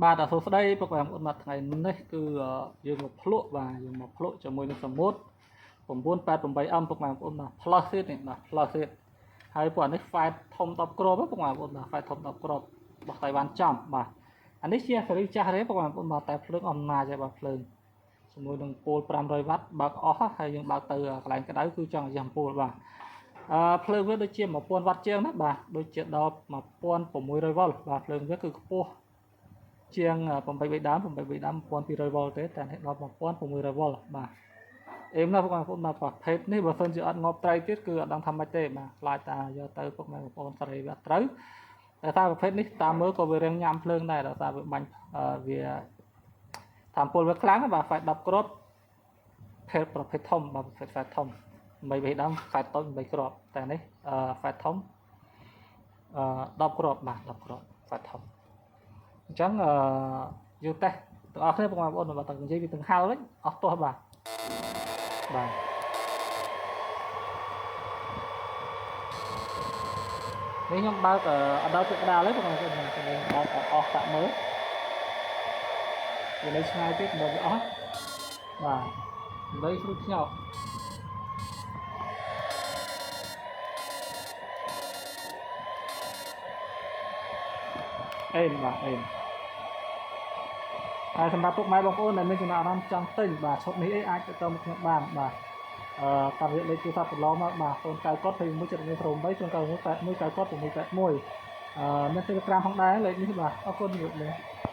បាទអរសួស្តីពុកម៉ែបងប្អូនបាទថ្ងៃនេះគឺយើងមកភ្លក់បាទយើងមកភ្លក់ជាមួយនឹងសមុទ្រ 988M ពុកម៉ែបងប្អូនបាទ plus ទៀតនេះបាទ plus ទៀតហើយពួកអានេះ fight ធំ10គ្រាប់ពុកម៉ែបងប្អូនបាទ fight ធំ10គ្រាប់របស់តៃវ៉ាន់ចំបាទអានេះជាសេរីចាស់ទេពុកម៉ែបងប្អូនបាទតែភ្លើងអំណាចហើយបាទភ្លើងជាមួយនឹងពូល500វ៉ាត់បើកអស់ហើយយើងបើកទៅកន្លែងក្តៅគឺចង់ឲ្យអំពូលបាទអឺភ្លើងវាដូចជា1000វ៉ាត់ជាងណាបាទដូចជាដល់1600វ៉ុលបាទភ្លើងវាគឺខ្ពស់ជាង8 3ដើម8 3ដើម1200វ៉ុលទេតែនេះដល់1600វ៉ុលបាទអេមណាស់ពុកម៉ែបងប្អូនបាទប្រភេទនេះបើសិនជាអត់ងាប់ត្រីទៀតគឺអត់ដឹងថាម៉េចទេបាទខ្លាចតាយកទៅពុកម៉ែបងប្អូនសេរីវាអត់ត្រូវតែថាប្រភេទនេះតាមមើលក៏វារៀងញ៉ាំភ្លើងដែរដោយសារវាបាញ់វាតាមពលវាខ្លាំងបាទហ្វែត10គ្រាប់ភេទប្រភេទធំបាទប្រភេទហ្វែតធំ8 3ដើមហ្វែតតូច8គ្រាប់តែនេះហ្វែតធំ10គ្រាប់បាទ10គ្រាប់ហ្វែតធំអញ្ចឹងអឺយើងតេស្តទាំងអស់គ្នាបងប្អូនបាទតែនិយាយពីទាំងហៅវិញអស់ទោះបាទបាទនេះខ្ញុំបើកអត់ដល់ទឹកដាលទេបងប្អូនខ្ញុំបើកអស់តាក់មើលវានៅឆ្ងាយទៀតមកវាអស់បាទដើម្បីស្រួលខ្ញោកអេមបាទអេមហើយសម្រាប់ពុកម៉ែបងប្អូនដែលមានចំណាប់អារម្មណ៍ចង់ទិញបាទឈុតនេះអីអាចទៅមកខ្ញុំបានបាទអឺតាមរយៈលេខទូរស័ព្ទកន្លងមកបាទ0 9 9 21 7 8 0 9 81 9 681អឺមាន Telegram ផងដែរលេខនេះបាទអរគុណជំរាបលា។